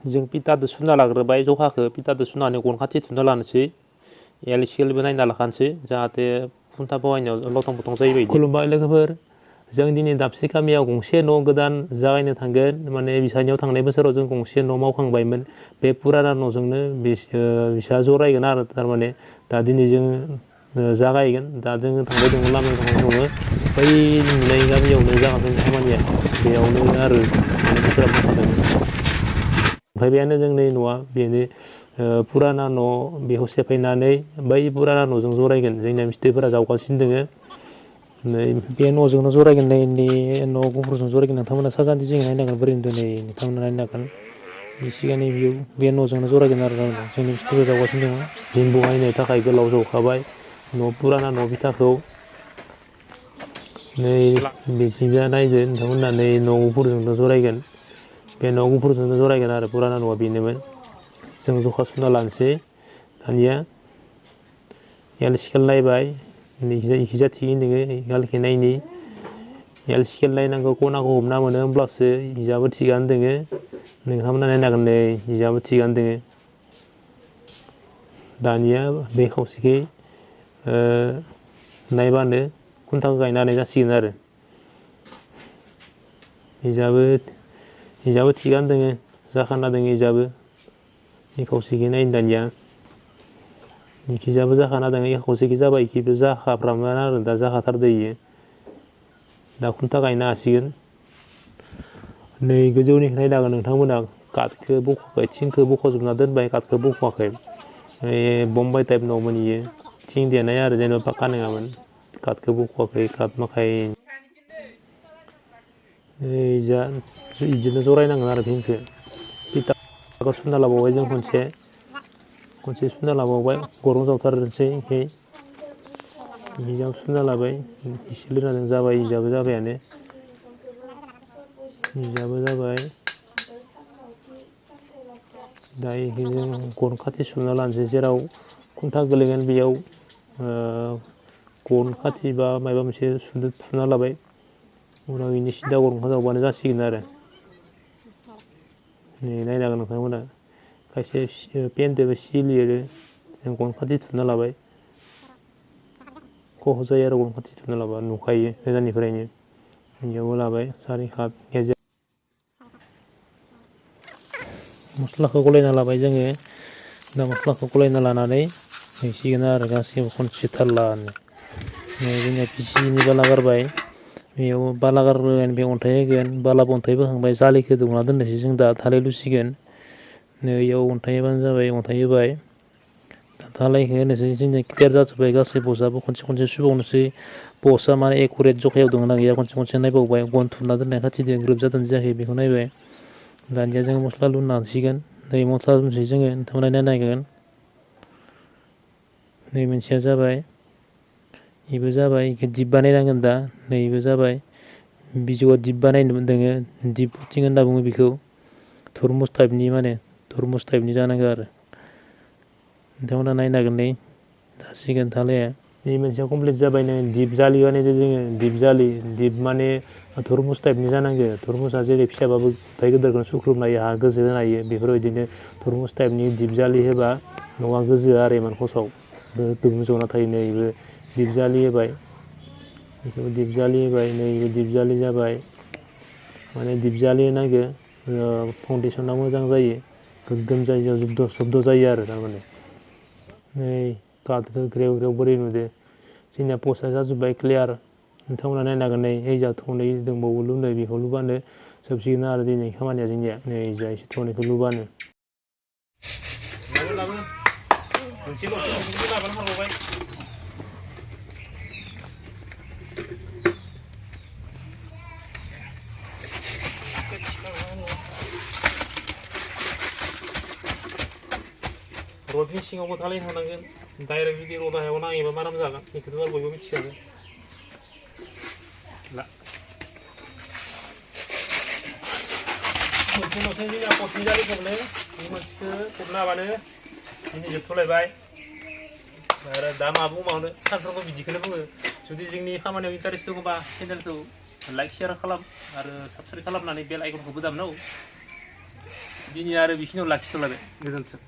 जों पिटादो सुना लाग्रोबाय जखाखौ पिटादो सुनानै गन खाथि थुना लानोसै एल सिकेलबो नायना लाखानोसै जाहाथे खुन्था बहायनायाव लथं फथं जायो बायदि। खुलुमबाय लोगोफोर, जों दिनै दाबसे गामियाव गंसे न' गोदान जागायनो थांगोन। माने बिसानियाव थांनाय बोसोराव जों गंसे न' मावखांबायमोन। बे फुराना न'जोंनो बिसा जरायगोन आरो थारमाने दा दिनै जों जागायगोन। दा जोङो थांबाय दङ लामायाव थांबाय दङ बै नुनाय गामियावनो जागोन जोंनि खामानिया बेयावनो आरो थांनाय बोसोराव मावखादोंमोन। ओमफ्राय बेयानो जोंनि न'आ बेनो फुराना न' बेखौ सेफायनानै बै फुराना न'जों जरायगोन। जोंनिया मिस्थ्रिफोरा जावगासिनो दोङो। बे न'जोंनो जरायगोन नै न' गुफुरजों जरायगोन। नोंथांमोना साजान्थि जों नायनांगोन बोरै नुदों नै नोंथांमोना नायनांगोन। बे सिगांनि भिउ बे न'जोंनो जरायगोन आरो जोंनि मिस्थ्रिफोरा जावगासिनो दङ। बिम बहायनो थाखाय गोलाव जौखाबाय न' फुराना न' बिथाखौ नै बेथिंजा नायदो नोंथांमोना नै न' गुफुरजोंनो जरायगोन। बे न' गुफुरजोंनो जरायगोन आरो फुराना न'आ बेनोमोन। जों जखा सुना लानोसै दानिया एल सिकेल नायबाय इखिजा थिगैनो दोङो गालखि नायनि एल सिकेल नायनांगौ खनाखौ हमना मोनो होमब्लासो इजाबो थिगानो दोङो। नोंथांमोना नायनांगोन नै इजाबो थिगानो दोङो। दानिया बे खावसेखै नायबानो खुन्थाखौ गायनो हानाय जासिगोन आरो इजाबो थिगानो दोङो जाखाना दोङो इजाबो। इ खावसेखै नायनो दानिया इखिजाबो जाखाना दोङो इ खावसेखै जाबाय इखिबो जाखाफ्रामोआनो आरो दा जाखाथारदो इयो। दा खुन्था गायनो हासिगोन। नै गोजौनिखौ नायनो हागोन नोंथांमोना काटखौ बख'बाय थिंखौ बख'जोबना दोनबाय काटखौ बख'वाखै। बम्बाइ टाइप न'मोन इयो थिं देनाय आरो जेनेबा पाक्का नङामोन। काटखौ बख'वाखै काट माखाय इजा इदिनो जरायनांगोन आरो भिमखौ पिटाखौ सुना लाबावबाय जों खनसे सुना लाबावबाय गरं जावथारनोसै इखै इजाबो सुना लाबाय इसे लिरनानै जाबाय इजाबो जाबायानो इजाबो जाबाय। दा इखै जों गन खाथि सुना लानोसै जेराव खुन्था गोलैगोन बेयाव गन खाथि बा माबा मोनसे थुना लाबाय उनाव इनि सिदा गरंखौ जावबानो जासिगोन आरो नै नायनो हागोन नोंथांमोना खायसे पेनजोंबो सि लिरो जों गन खाथि थुना लाबाय खहस जायो आरो गन खाथि थुना लाबा नुखायो गोजाननिफ्रायनो। इयावबो लाबाय सारि खात गेजेर मस्लाखौ गलायना लाबाय जोङो। दा मस्लाखौ गलायना लानानै हैसिगोन आरो गासैबो खनसे थाल्लानो जोंनिया पिसिनि बाला गारबाय बेयाव बाला गारगोन बे अन्थाइ होगोन बालाबो अन्थाइ बोखांबाय जालिखौ दौना दोननोसै जों दा थालिर लुसिगोन। नै इयाव अन्थाइ होबानो जाबाय अन्थाइ होबाय धालायखौ होनोसै जोंनिया क्लियार जाजोब्बाय गासै बसआबो खनसे सुबावनोसै बसआ माने एकुरेट जखायाव दङना गैया खनसे नायबावबाय गन थुना दोननाय खाथिजों ग्रोब जादोंना जायाखै बेखौ नायबाय। दानिया जोङो मस्ला लुना होसिगोन नै मस्ला लुनोसै जोङो नोंथांमोना नायनांगोन। नै मोनसेया जाबाय बेबो जाबाय इखौ दिप बानायनांगोन दा नैबो जाबाय बिजौआ दिप बानायनो दोङो दिप फुथिं होनना बुङो बेखौ थरमुस टाइपनि माने थरमुस टाइपनि जानांगौ आरो नोंथांमोना नायनो हागोन नै जासिगोन धालाया बे मोनसेया कमप्लिट जाबाय नै दिप जालि बानायदों जोङो दिप जालि दिप माने थरमुस टाइपनि जानांगौ थरमुसा जेरै फिसाबाबो ओमफ्राय गोदोरखौनो सुख्रुबनो हायो हा गोजो होनो हायो बेफोरबायदिनो थरमुस टाइपनि दिप जालि होबा न'आ गोजोआ आरो इमान खसाव दुम जना थायो नै इबो दिप जालि होबाय बेखौबो दिप जालि होबाय नै इबो दिप जालि जाबाय माने दिप जालि होनांगौ फाउन्डेसना मोजां जायो गोग्गोम जायो जब्द' जायो आरो थारमाने नै काटखौ ग्रेव ग्रेव बोरै नुदो जोंनिया पस्टआ जाजोब्बाय क्लियार नोंथांमोना नायनो हागोन नै ओइजा थनै दंबावो लुनो बेखौ लुबानो जोबसिगोन आरो दिनै खामानिया जोंनिया नै जा एसे थनैखौ लुबानो रडनि सिङावबो धालायनो हानांगोन डाइरेक्ट जुदि रडा हायाव नाङोबा माराम जागोन बेखौथ' आरो बयबो मिथिखागोन। मोनसे न'थिं जोंना पस्टनि जालिखौनो बे मोनसेखौ फबना हाबानो दिनै जोबथ'लायबाय आरो दा मा बुंबावनो सानफ्रोमबो बिदिखौनो बुङो जुदि जोंनि खामानियाव इन्टारेस्ट दङबा चेनेलखौ लाइक शेयार खालाम आरो साबस्क्राइब खालामनानै बेल आइकनखौबो दामनांगौ। दिनै आरो बेखिनियाव लाखिथ'लायबाय गोजोन्थों।